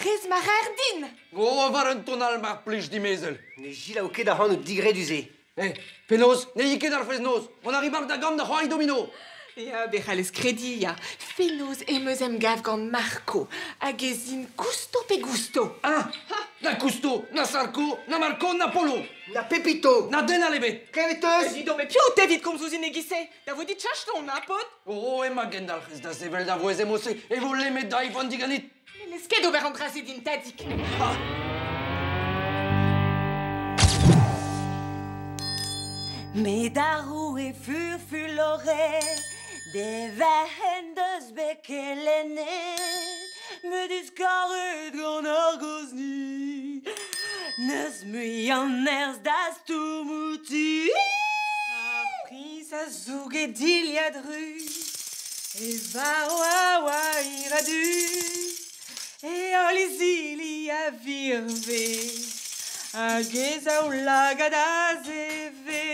rez ma raer din. Oh, war un ton all mar plij dimezell. Ne selaou ket ac'hanout digredus eo. Eh, penaos, ne yi ket ar fest-noz. Mont a ri bar da gambr da c'hoari domino. Ya, be c'hallez krediñ, ya. Fenoz em eus emgav gant Marco, hag ez in kousto pe gousto. Ah, na Cousteau, na Sarko, na Marco, na Polo. Na Pepito. Na den all ebet. Klevet 'teus? Dis donc, mais piv out evit komz ouzhin e-giz-se? Da vo dit cheñch ton, ha, paotr? Oh, emañ gendalc'hez da sevel da vouezh e-mod-se e vo lemmet da iPhone diganit. Ne lez ket ober an dra-se din, tadig. Ah. Met ar roue furfulore d'e verc'h en deus bet kelennet Me diskaret gant ar gozhni N'eus mui an nerzh da stourm outi Ar priñs a zouge dilhad ruz E varv a oa hir ha du E holl izili a virve Hag e zaoulagad a zeve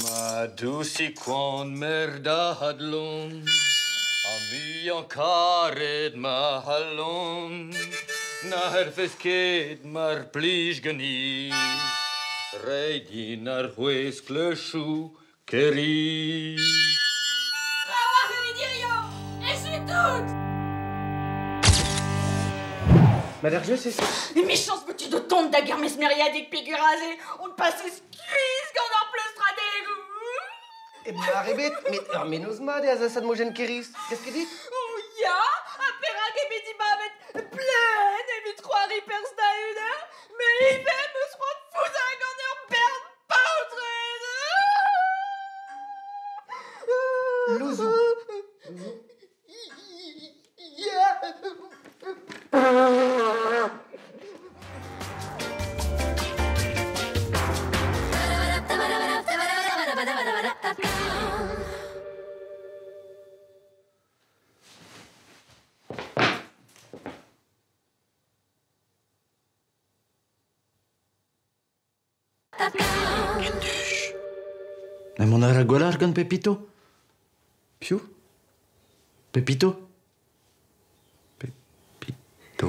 Ma dousig koant merc'h da Adlon Ha muiañ karet ma c'halon Na c'hellfes ket mar plij ganit Reiñ din ar c'hwezh kleuchoù Kerry. Trawalc'h evit hirio! Echu tout! Ma verjez ez Emichañs 'vo-tu o tont da germes meriadeg peger aze on pase skuizh gant ar pleustradegoù! E mar ebet, met ur mennozh mat eo azasat mojenn Keris. Qu'est-ce que dit? Oh ya! Ha perak eo bet dibabet plaen evit c'hoari perzh da-unan? Me ivez 'm eus c'hoant foutañ gant ur bern paotred! Louzoù. Emaon ar gwalc'h gant Pepito. Piv? Pepito. Pepito.